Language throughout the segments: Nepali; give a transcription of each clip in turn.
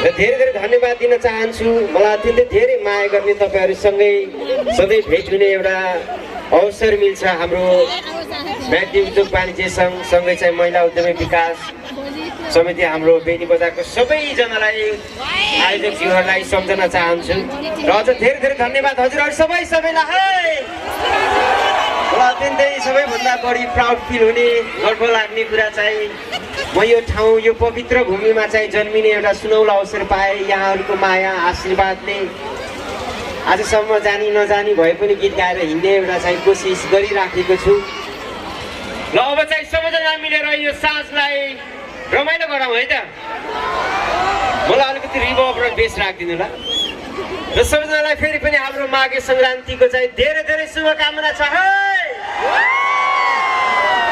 र धेरै धेरै धन्यवाद दिन चाहन्छु। मलाई अत्यन्तै धेरै माया गर्ने तपाईँहरूसँगै सधैँ भेट हुने एउटा अवसर मिल्छ। हाम्रो व्यक्ति उद्योग वाणिज्य सङ्घ सँगै चाहिँ महिला उद्यमी विकास समिति हाम्रो बेनी बजारको सबैजनालाई आयोजकज्यूहरूलाई सम्झन चाहन्छु र अझ धेरै धेरै धन्यवाद हजुरहरू सबैलाई। मलाई अत्यन्तै सबैभन्दा बढी प्राउड फिल हुने गर्व लाग्ने कुरा चाहिँ म यो ठाउँ यो पवित्र भूमिमा चाहिँ जन्मिने एउटा सुनौलो अवसर पाएँ। यहाँहरूको माया आशीर्वादले आजसम्म जानी नजानी भए पनि गीत गाएर हिँड्ने एउटा चाहिँ कोसिस गरिराखेको छु। ल अब चाहिँ सबैजना मिलेर यो साँझलाई रमाइलो गरौँ है त। मलाई अलिकति रिभर्ब र बेस राखिदिनु ल। र सबैजनालाई फेरि पनि हाम्रो माघे सङ्क्रान्तिको चाहिँ धेरै धेरै शुभकामना छ है।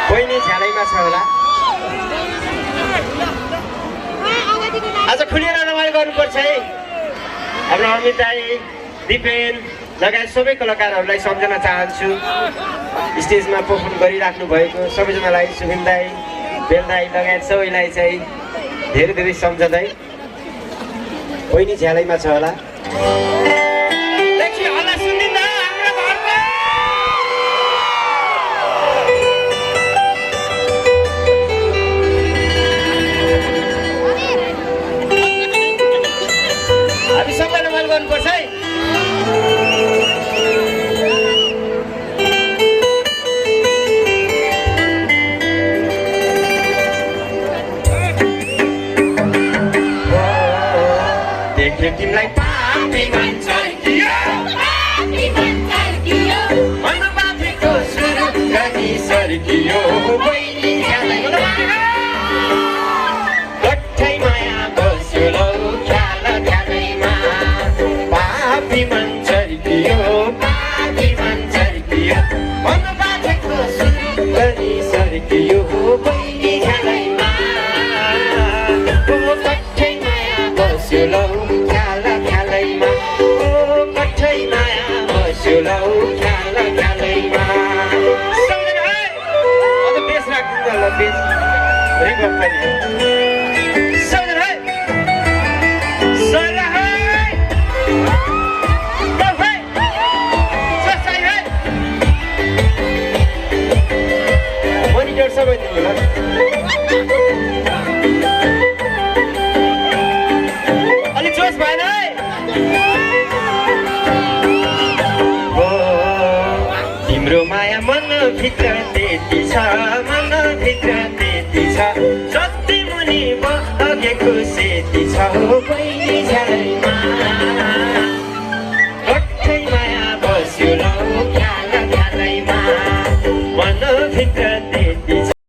बहिनी झ्यालैमा छ होला। आज खुलेर रमाइलो गर्नुपर्छ है। हाम्रो अमित दाई दिपेन लगायत सबै कलाकारहरूलाई सम्झन चाहन्छु। स्टेजमा पर्फर्म गरिराख्नु भएको सबैजनालाई सुभिन दाई बेल दाई लगायत सबैलाई चाहिँ धेरै धेरै सम्झँदै बहिनी झ्यालैमा छ होला। हामी सबै रमाइलो गर्नुपर्छ है। तिमीलाई पापी भन्छ मन बाफेको सुरु गरी सर्कियो बहिनी कठै माया बस्यो लौ ख्याल ख्यालैमा पापी मन चर्कियो मन बाफेको सुरु गरी सर्कियो बहिनी ख्यालैमा कठै माया बस्यो लौ अलिक जोस भएन है। तिम्रो माया मनभित्र त्यति छ जति मुनि बगेको सेती छ बहिनी झ्यालैमा कठै माया बस्यो लौ